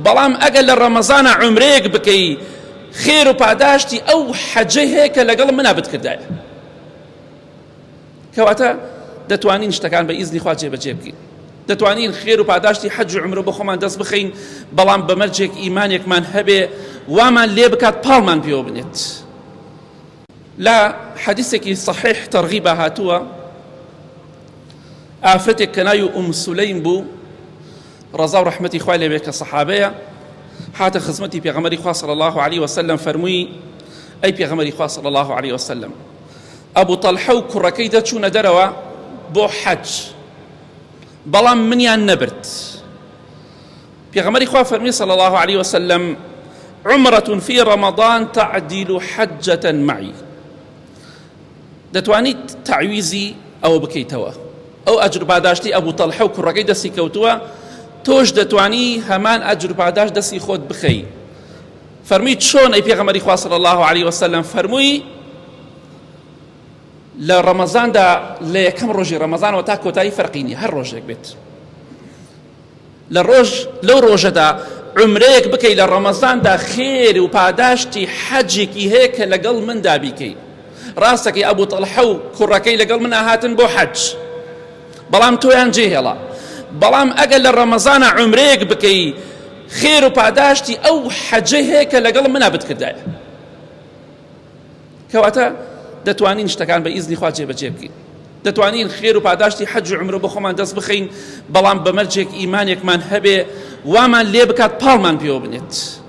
بەڵام ئەگەر لە ڕەمەزانە عومرەیەک بکەی خێر و پاداشتی ئەو حەجەی هەیە کە لەگەڵ منا بتکردایە. کەواتە دەتوانین شتەکان بە ئیزنی خوا جێبەجێ بکەین، دەتوانین خێر و پاداشتی حەج و عومرە بۆ خۆمان دەست بخەین، بەڵام بە مەرجێک ئیمانێکمان هەبێ وامان لێ بکات پاڵمان پێوە بنێت. لە حەدیسێکی صحیح تەرغیبا هاتووە ئافرەتێک کە ناوی ئوم سولەیم بوو، ڕەزا و ڕەحمەتی خوای لێ بێ کە سەحابەیە، هاتە خزمەتی پێغەمبەری خوا صلی الله علیه وسلم فەرمووی ئەی پێغەمبەری خوا صلی الله علیه وسلم ئەبو تەلحە و کوڕەکەی دەچوونە دەرەوە بۆ حەج بەڵام منیان نەبرد. پێغەمبەری خوا فەرمی صلی الله علیه وسلم عمرة في رمضان تعدل حجة معي. دەتوانیت تەعویزی ئەوە بکەیتەوە، ئەو ئەجر پاداشتی ئەبو تەلحە و کوڕەکەی دەستی کەوتووە، تۆش دەتوانی هەمان ئەجر پاداشت دەستی خۆت بخەی. فەرمووی چۆن ئەی پێغەمبەری خوا صلی الله علیه وسلم؟ فەرمووی لە ڕەمەزاندا لە یەکەم ڕۆژی ڕەمەزانەوە تا کۆتایی فەرقی نییە، هەر ڕۆژێک بێت لە ڕۆژ لەو ڕۆژەدا عومرەیەک بکەی لە ڕەمەزاندا خێر و پاداشتی حەجێکی هەیە کە لەگەڵ مندا بیکەی. ڕاستەکەی ئەبوو تەڵحە و کوڕەکەی لەگەڵ من هاتن بۆ حەج، بەڵام تۆیان جێهێڵا. بەڵام ئەگەر لە ڕەمەزانە عومرەیەک بکەی خێر و پاداشتی ئەو حەجە هەیە کە لەگەڵ منا بتکردایە. کەواتە دەتوانین شتەکان بە ئیزنی خوا جێبەجێ بکەین، دەتوانین خێر و پاداشتی حەج و عومرە بۆ خۆمان دەست بخەین، بەڵام بە مەرجێک ئیمانێکمان هەبێ وامان لێ بکات پاڵمان پێوە بنێت.